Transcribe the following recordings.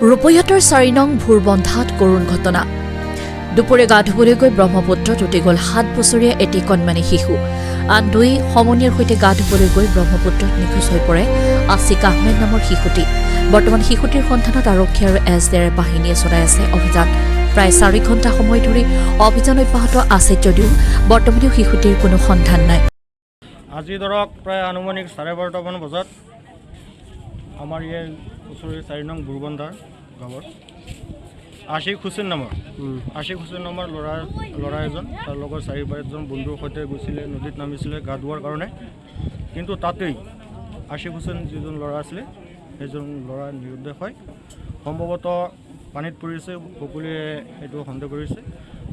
ৰূপহীহাটৰ 4 নং ভোৰবন্ধাত কৰুণ ঘটনা। দুপৰীয়া গা ধুবলৈ গৈ ব্ৰহ্মপুত্ৰত উটি গ'ল 7 বছৰীয়া এটি কণমানি শিশু। আন দুই সমনীয়াৰ সৈতে গা ধুবলৈ গৈ ব্ৰহ্মপুত্ৰত নিখোজ হৈ পৰে আছিক আহমেদ নামৰ শিশুটি। বৰ্তমান শিশুটিৰ সন্ধানত আৰক্ষী আৰু এছ ডি আৰ এফ বাহিনীয়ে চলাই আছে অভিযান। প্ৰায় 4 ঘণ্টা সময় ধৰি অভিযান অব্যাহত আছে যদিও বৰ্তমানেও শিশুটিৰ কোনো সন্ধান নাই। আজি ধৰক প্ৰায় আনুমানিক 12:30টামান বজাত আমাৰ ইয়াৰ ওচৰৰে 4 নং বুৰবন্ধা গাঁৱৰ আশিক হুছেইন নামৰ ল'ৰা এজন তাৰ লগৰ চাৰি পাঁচজন বন্ধুৰ সৈতে গৈছিলে, নদীত নামিছিলে গা ধোৱাৰ কাৰণে। কিন্তু তাতেই আশিক হুছেইন যিজন ল'ৰা আছিলে, সেইজন ল'ৰা নিৰুদ্দেশ হয়। সম্ভৱতঃ পানীত পৰিছে, সকলোৱে সেইটো সন্দেহ কৰিছে।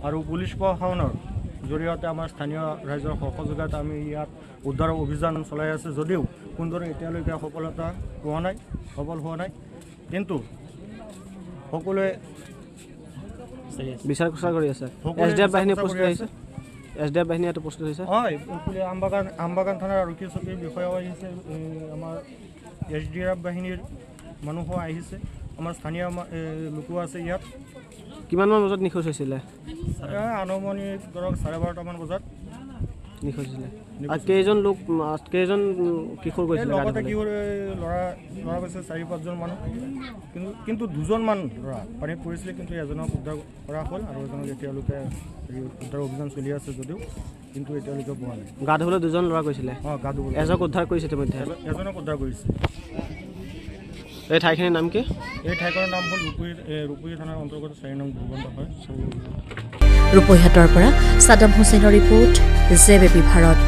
আৰু পুলিচ প্ৰশাসনৰ জৰিয়তে, আমাৰ স্থানীয় ৰাইজৰ সহযোগত আমি ইয়াত উদ্ধাৰ অভিযান চলাই আছে যদিও কোনোদৰে এতিয়ালৈকে সফলতা পোৱা নাই, সফল হোৱা নাই। কিন্তু সকলোৱে বিচাৰ খোচাৰ কৰি আছে। সকলোৱে এছ ডি এফ বাহিনী বিচাৰ উপস্থিত কৰি আহিছে। এছ ডি এফ বাহিনী ইয়াত উপস্থিত হৈছে। হয়, আমবাগান থানাৰ আৰক্ষী চকীৰ বিষয়াও আহিছে, এই আমাৰ এছ ডি আৰ এফ বাহিনীৰ মানুহো আহিছে, আমাৰ স্থানীয় এই লোকো আছে ইয়াত। কিমানমান বজাত নিখোজ হৈছিলে? এই আনুমানিক ধৰক 12:30টামান বজাত। নিখোজ হৈছিলে। আৰু কেইজন লোক, কেইজন কিশোৰ এই গৈছিলে গা লগতে ধুবলৈ? কি হ'ল, এই ল'ৰা ল'ৰা গৈছে চাৰি পাঁচজন মানুহ। কিন্তু দুজনমান ল'ৰা পানীত পৰিছিলে, কিন্তু এজনক উদ্ধাৰ কৰা হ'ল আৰু এজনক এতিয়ালৈকে হেৰি উদ্ধাৰ অভিযান চলি আছে যদিও কিন্তু এতিয়ালৈকে পোৱা নাই। গা ধুবলৈ দুজন ল'ৰা গৈছিলে? অঁ, গা ধুবলৈ। এজনক উদ্ধাৰ কৰিছে ইতিমধ্যে? এজনক উদ্ধাৰ কৰিছে। এই ঠাইখিনিৰ নাম কি? এই ঠাইখনৰ নাম হ'ল ৰূপহী, এই ৰূপহী থানাৰ অন্তৰ্গত 4 নং ভূবন্ধ হয়। ৰূপহীহাটৰ পৰা ছাদাম হুছেইনৰ ৰিপৰ্ট, জে বি ভাৰত।